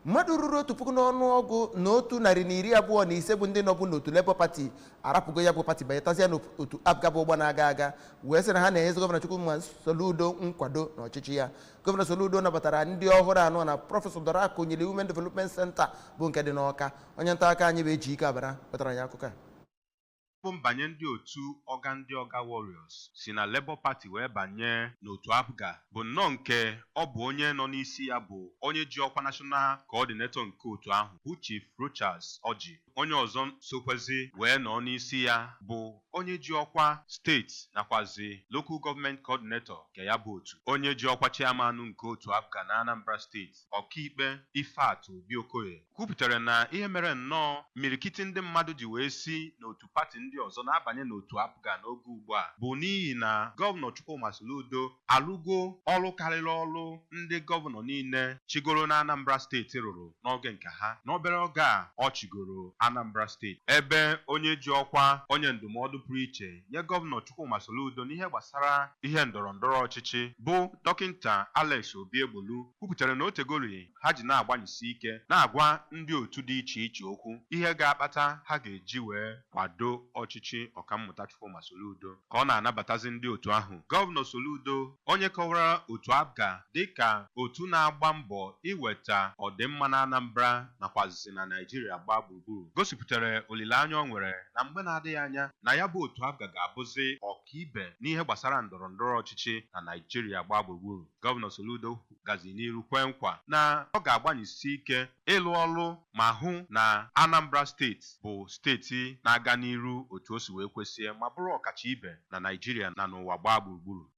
Mmadụ ruru 1000 n'ọnụọgụ na 125 bụ ndị nọbụ n'otu Labour Party arapụgo ya bụ pati, banyetazịa n'otu APGA, bụ ụgbọ na-aga aga, wee sị na ha na-enyezi Gọvanọ Chukwuma Soludo nkwado n'ọchịchị ya. Gọvanọ Soludo nabatara ndị ọhụrụ anọ na Prọfesọ Dora Akunyili Women Development Center, bụ nke dị n'Ọka. Onye nta akụkọ anyị bụ Ejike Abara wetara ya akụkọ a. Bụ mbanye ndị otu ọga ndị ọga Warriors si na Labour Party wee banye n'otu APGA bụ nnọọ nke ọ bụ onye nọ n'isi ya bụ onye ji ọkwa National Coordinator nke otu ahụ, bụ Chief Rochas Orji. Onye ọzọ sokwezi wee nọ n'isi ya bụ onye ji ọkwa steeti nakwazi Local Government Coordinator nke ya bụ otu, onye ji ọkwa chairman nke otu APGA na Anambra Steeti, Ọkaikpe Ifeatụ Obi Okoye, kwupụtara na ihe mere nnọọ mmirikiti ndị mmadụ ji wee si n'otu pati ndị ọzọ na-abanye n'otu APGA n'oge ugbu a bụ n'ihi na Gọvanọ Chukwuma Soludo alụgo ọrụ karịrị ọrụ ndị gọvanọ niile chigoro na Anambra Steeti rụrụ n'oge nke ha n'obere oge a ọ chigoro Anambra Steeti. Ebe onye ji ọkwa onye ndụmọdụ pụrụ iche nye Gọvanọ Chukwuma Soludo n'ihe gbasara ihe ndọrọ ndọrọ ọchịchị, bụ Dọkịnta Alex Obiegbolu, kwupụtara na otegori ha ji na-agbanyesi ike na-agwa ndị otu dị iche iche okwu ihe ga-akpata ha ga-eji wee kwado ọchịchị Ọkammụta Chukwuma Soludo. Ka ọ na-anabatazi ndị otu ahụ, Gọvanọ Soludo, onye kọwara otu APGA dịka otu na-agba mbọ iweta ọdịmma na Anambra nakwazi na Naijiria gbaa gburugburu, gosipụtara olileanya o nwere na mgbe na-adịghị anya na ya bụ otu APGA ga-abụzi ọkaibe n'ihe gbasara ndọrọ ndọrọ ọchịchị na Naijiria gbaa gburugburu. Gọvanọ Soludo gazi n'iru kwee nkwa na ọ ga-agbanyesi ike ịlụ ọrụ ma hụ na Anambra Steeti bụ steeti na-aga n'iru otu o si wee kwesịe ma bụrụ ọkacha ibe na Naijiria na n'ụwa gbaa gburugburu.